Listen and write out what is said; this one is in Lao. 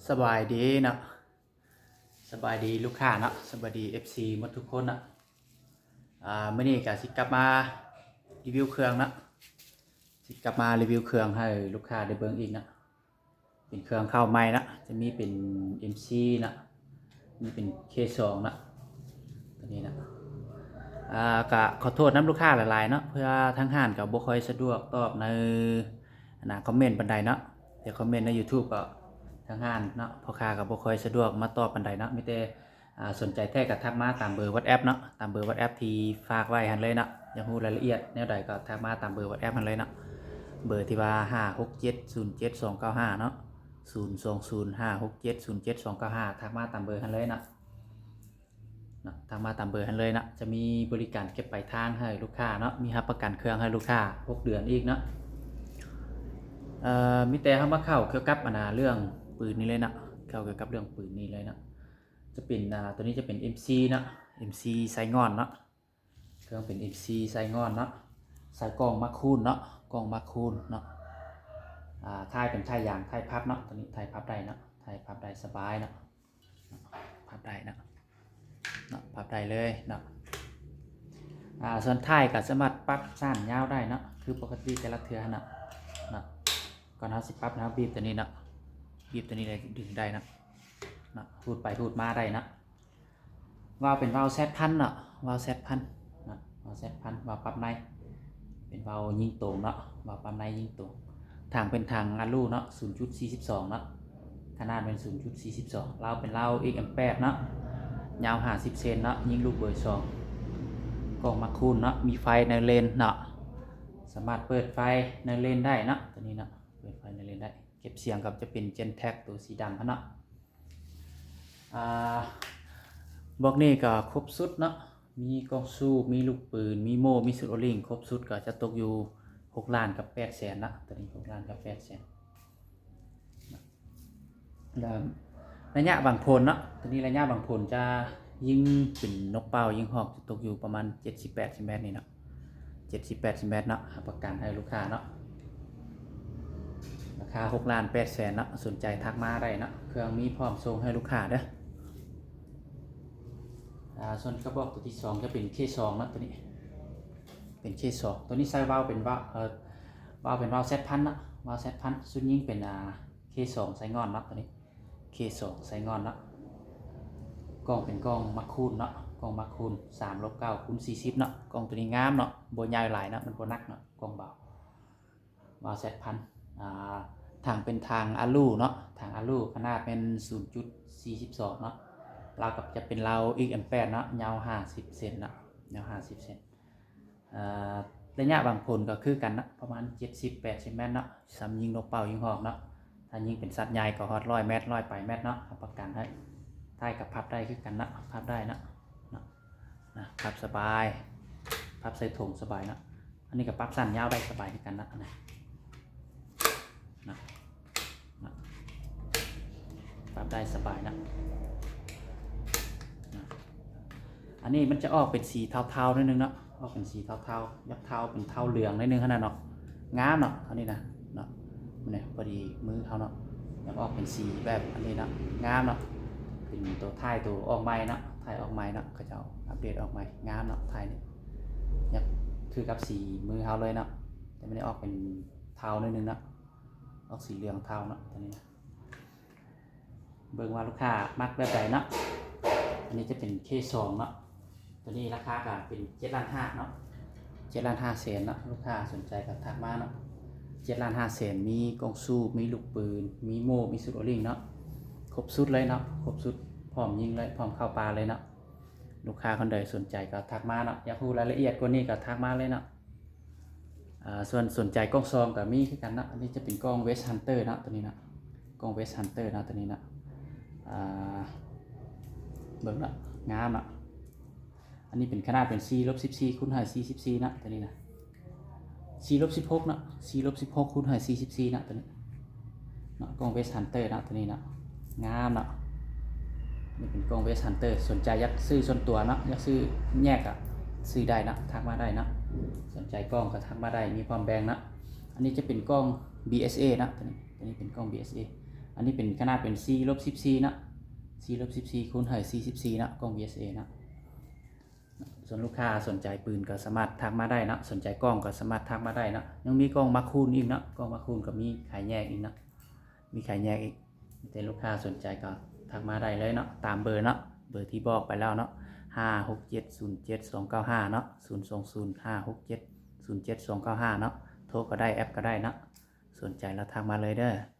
ສະບາຍດີເນາະ ສະບາຍດີລູກຄ້າເນາະ ສະບາຍດີເອັຟຊີໝົດທຸກຄົນເນາະ. ອາ ມື້ນີ້ກະຊິກັບມາຣີວິວເຄື່ອງເນາະ ຊິກັບມາຣີວິວເຄື່ອງໃຫ້ລູກຄ້າໄດ້ເບິ່ງອີກເນາະ. ເປັນເຄື່ອງເຂົ້າໃໝ່ເນາະ ຈະມີເປັນເອັມຊີເນາະ ມີເປັນເຄສອງເນາະ ຕົວນີ້ເນາະ. ອາ ກະຂໍໂທດນຳລູກຄ້າຫຼາຍໆເນາະ ເພາະວ່າທາງຮ້ານກະບໍ່ຄ່ອຍສະດວກຕອບໃນ ອັນນ່າ ຄອມເມັນປານໃດເນາະ. ແຕ່ຄອມເມັນໃນຢູທູບກໍທາງຮ້ານເນາະ ພໍ່ຄ້າກໍບໍ່ຄ່ອຍສະດວກມາຕອບປານໃດເນາະ. ມີແຕ່ ອາ ສົນໃຈແທ້ກໍທັກມາຕາມເບີວັອດແອັບເນາະ ຕາມເບີວັອດແອັບທີ່ຝາກໄວ້ຫັ້ນເລີຍເນາະ. ຢາກຮູ້ລາຍລະອຽດແນວໃດກໍທັກມາຕາມເບີວັອດແອັບຫັ້ນເລີຍເນາະ ເບີທີ່ວ່າ ຫ້າຫົກເຈັດສູນເຈັດສອງເກົ້າຫ້າເນາະ ສູນສອງສູນຫ້າຫົກເຈັດສູນເຈັດສອງເກົ້າຫ້າ ທັກມາຕາມເບີຫັ້ນເລີຍເນາະ. ເນາະ ທັກມາຕາມເບີຫັ້ນເລີຍເນາະ. ຈະມີບໍລິການເກັບປາຍທາງໃຫ້ລູກຄ້າເນາະ ມີຮັບປະກັນເຄື່ອງໃຫ້ລູກຄ້າຫົກເດືອນອີກເນາະ. ເອີ ມີແຕ່ເຮົາມາເຂົ້າກ່ຽວກັບ ອັນນ່າ ເລື່ອງປືນນີ້ເລີຍເນາະ ເຂົ້າກ່ຽວກັບເລື່ອງປືນນີ້ເລີຍເນາະ. ຈະເປັນ ອາ ຕົວນີ້ຈະເປັນເອັມຊີເນາະ ເອັມຊີໄຊງ່ອນເນາະ ເຄື່ອງເປັນເອັມຊີໄຊງ່ອນເນາະ ໃສ່ກ້ອງມາຄູນເນາະ ກ້ອງມາຄູນເນາະ. ອາ ທ້າຍເປັນທ້າຍຢາງ ທ້າຍພັບເນາະ ຕົວນີ້ທ້າຍພັບໄດ້ເນາະ ທ້າຍພັບໄດ້ສະບາຍເນາະ ພັບໄດ້ເນາະ ເນາະ ພັບໄດ້ເລີຍເນາະ. ອາ ສ່ວນທ້າຍກໍສາມາດປັບສັ້ນຍາວໄດ້ເນາະ ຄືປົກກະຕິແຕ່ລະເທື່ອຫັ້ນເນາະ ເນາະ. ກ່ອນເຮົາຊິປັບ ເຮົາບີບຕົວນີ້ເນາະ ບີບຕົວນີ້ໄດ້ ດຶງໄດ້ເນາະ ເນາະ ຮູດໄປຮູດມາໄດ້ເນາະ. ວາວເປັນວາວແຊັດພັນເນາະ ວາວແຊັດພັນເນາະ ວາວແຊັດພັນ ວາວປັບໃນ ເປັນວາວຍິງຕົງເນາະ ວາວປັບໃນຍິງຕົງ. ຖັງເປັນຖັງອາລູເນາະ ສູນຈຸດສີ່ສິບສອງເນາະ ຂະໜາດແມ່ນສູນຈຸດສີ່ສິບສອງ. ລາວເປັນລາວເອັກເອັມແປດເນາະ ຍາວຫ້າສິບເຊັນເນາະ ຍິງລູກເບີສອງ. ກ້ອງມາຄູນເນາະ ມີໄຟໃນເລນເນາະ ສາມາດເປີດໄຟໃນເລນໄດ້ເນາະ ຕົວນີ້ເນາະ ເປີດໄຟໃນເລນໄດ້. ເກັບສຽງກໍຈະເປັນເຈັນແທັກ ຕົວສີດຳຫັ້ນເນາະ. ອາ ບອກນີ້ກໍຄົບຊຸດເນາະ ມີກ້ອງສູບ ມີລູກປືນ ມີໂມ່ ມີຊຸດໂອລິງ ຄົບຊຸດກໍຈະຕົກຢູ່ຫົກລ້ານກັບແປດແສນເນາະ ຕົວນີ້ຫົກລ້ານກັບແປດແສນ. ແລ້ວໄລຍະຫວັງຜົນເນາະ ຕົວນີ້ໄລຍະຫວັງຜົນຈະຍິງເປັນນົກເປົ້າຍິງຮອກ ຈະຕົກຢູ່ປະມານເຈັດສິບແປດສິບແມັດນີ້ເນາະ ເຈັດສິບແປດສິບແມັດເນາະ ຮັບປະກັນໃຫ້ລູກຄ້າເນາະ. ລາຄາຫົກລ້ານແປດແສນເນາະ ສົນໃຈທັກມາໄດ້ເນາະ ເຄື່ອງມີພ້ອມສົ່ງໃຫ້ລູກຄ້າເດີ. ອາ ສ່ວນກະບອກຕົວທີສອງຈະເປັນເຄສອງເນາະ ຕົວນີ້ເປັນເຄສອງ ຕົວນີ້ໃສ່ວາວເປັນວາວ ເອີ ວາວເປັນວາວແຊັດພັນເນາະ ວາວແຊັດພັນ. ຊຸດຍິງເປັນ ອາ ເຄສອງໄຊງ່ອນເນາະ ຕົວນີ້ເຄສອງໄຊງ່ອນເນາະ. ກ້ອງເປັນກ້ອງມາຄູນເນາະ ກ້ອງມາຄູນ ສາມລົບເກົ້າຄູນສີ່ສິບເນາະ. ກ້ອງຕົວນີ້ງາມເນາະ ບໍ່ໃຫຍ່ຫຼາຍເນາະ ມັນບໍ່ໜັກເນາະ ກ້ອງເບົາ. ວາວແຊັດພັນ ອາ ຖັງເປັນຖັງອາລູເນາະ ຖັງອາລູ ຂະໜາດແມ່ນສູນຈຸດສີ່ສິບສອງເນາະ. ລາວກໍຈະເປັນລາວເອັກເອັມແປດເນາະ ຍາວຫ້າສິບເຊັນເນາະ ຍາວຫ້າສິບເຊັນ. ເອີ ໄລຍະຫວັງຜົນກໍຄືກັນເນາະ ປະມານເຈັດສິບແປດສິບແມັດເນາະ ສ່ຳຍິງນົກເປົ້າຍິງຮອກເນາະ. ຖ້າຍິງເປັນສັດໃຫຍ່ກໍຮອດຮ້ອຍແມັດ ຮ້ອຍປາຍແມັດເນາະ ຮັບປະກັນໃຫ້. ທ້າຍກໍພັບໄດ້ຄືກັນເນາະ ພັບໄດ້ເນາະ ເນາະ ນະ ພັບສະບາຍ ພັບໃສ່ຖົງສະບາຍເນາະ. ອັນນີ້ກໍປັບສັ້ນຍາວໄດ້ສະບາຍຄືກັນເນາະ ນະ ນະ ນະ ປັບໄດ້ສະບາຍເນາະ ນະ. ອັນນີ້ມັນຈະອອກເປັນສີເທົາໆໜ້ອຍໜຶ່ງເນາະ ອອກເປັນສີເທົາໆ ຢາກເທົາເປັນເທົາເຫຼືອງໜ້ອຍໜຶ່ງຫັ້ນນະເນາະ ງາມເນາະ ອັນນີ້ນະເນາະ. ນີ້ພໍດີມືເຮົາເນາະ ຢາກອອກເປັນສີແບບອັນນີ້ເນາະ ງາມເນາະ. ເປັນຕົວທ້າຍ ຕົວອອກໃໝ່ເນາະ ທ້າຍອອກໃໝ່ເນາະ ເຂົາເຈົ້າອັບເດດອອກໃໝ່ ງາມເນາະ ທ້າຍນີ້ ຢາກຄືກັບສີມືເຮົາເລີຍເນາະ ແຕ່ມັນໄດ້ອອກເປັນເທົາໜ້ອຍໜຶ່ງເນາະ ອອກສີເຫຼືອງເທົາເນາະ ຕົວນີ້ນະ. ເບິ່ງວ່າລູກຄ້າມັກແບບໃດເນາະ. ອັນນີ້ຈະເປັນເຄສອງເນາະ ຕົວນີ້ລາຄາກໍເປັນເຈັດລ້ານຫ້າເນາະ ເຈັດລ້ານຫ້າແສນເນາະ. ລູກຄ້າສົນໃຈກໍທັກມາເນາະ ເຈັດລ້ານຫ້າແສນ. ມີກ້ອງສູບ ມີລູກປືນ ມີໂມ່ ມີຊຸດໂອລິງເນາະ ຄົບຊຸດເລີຍເນາະ ຄົບຊຸດ ພ້ອມຍິງເລີຍ ພ້ອມເຂົ້າປ່າເລີຍເນາະ. ລູກຄ້າຄົນໃດສົນໃຈກໍທັກມາເນາະ ຢາກຮູ້ລາຍລະອຽດກວ່ານີ້ກໍທັກມາເລີຍເນາະ. ອາ ສ່ວນສົນໃຈກ້ອງຊອງກໍມີຄືກັນເນາະ ອັນນີ້ຈະເປັນກ້ອງເວສຮັນເຕີເນາະ ຕົວນີ້ເນາະ ກ້ອງເວສຮັນເຕີເນາະ ຕົວນີ້ເນາະ. ອາ ເບິ່ງເນາະ ງາມເນາະ. ອັນນີ້ເປັນຂະໜາດເປັນສີ່ລົບສິບສີ່ຄູນໃຫ້ສີ່ສິບສີ່ເນາະ ຕົວນີ້ນະ ສີ່ລົບສິບຫົກເນາະ ສີ່ລົບສິບຫົກຄູນໃຫ້ສີ່ສິບສີ່ເນາະ ຕົວນີ້ເນາະ. ກ້ອງເວສຮັນເຕີເນາະ ຕົວນີ້ເນາະ ງາມເນາະ. ນີ້ເປັນກ້ອງເວສຮັນເຕີ ສົນໃຈຢາກຊື້ສ່ວນຕົວເນາະ ຢາກຊື້ແຍກກໍຊື້ໄດ້ເນາະ ທັກມາໄດ້ເນາະ. ສົນໃຈກ້ອງກໍທັກມາໄດ້ ມີພ້ອມແບ່ງເນາະ. ອັນນີ້ຈະເປັນກ້ອງບີເອສເອເນາະ ຕົວນີ້ ຕົວນີ້ເປັນກ້ອງບີເອສເອ. ອ ອັນນີ້ເປັນຂະໜາດເປັນສີ່ລົບສິບສີ່ເນາະ ສີ່ລົບສິບສີ່ຄູນໃຫ້ສີ່ສິບສີ່ເນາະ ກ້ອງ VSA ເນາະ. ສ່ວນລູກຄ້າສົນໃຈປືນກໍສາມາດທັກມາໄດ້ເນາະ ສົນໃຈກ້ອງກໍສາມາດທັກມາໄດ້ເນາະ. ຍັງມີກ້ອງມາຄູນອີກເນາະ ກ້ອງມາຄູນກໍມີຂາຍແຍກອີກເນາະ ມີຂາຍແຍກອີກ. ແຕ່ລູກຄ້າສົນໃຈກໍທັກມາໄດ້ເລີຍເນາະ ຕາມເບີເນາະ ເບີທີ່ບອກໄປແລ້ວເນາະ ຫ້າຫົກເຈັດສູນເຈັດສອງເກົ້າຫ້າເນາະ ສູນສອງສູນຫ້າຫົກເຈັດສູນເຈັດສອງເກົ້າຫ້າເນາະ. ໂທກໍໄດ້ ແອັບກໍໄດ້ເນາະ ສົນໃຈແລ້ວທັກມາເລີຍເດີ້.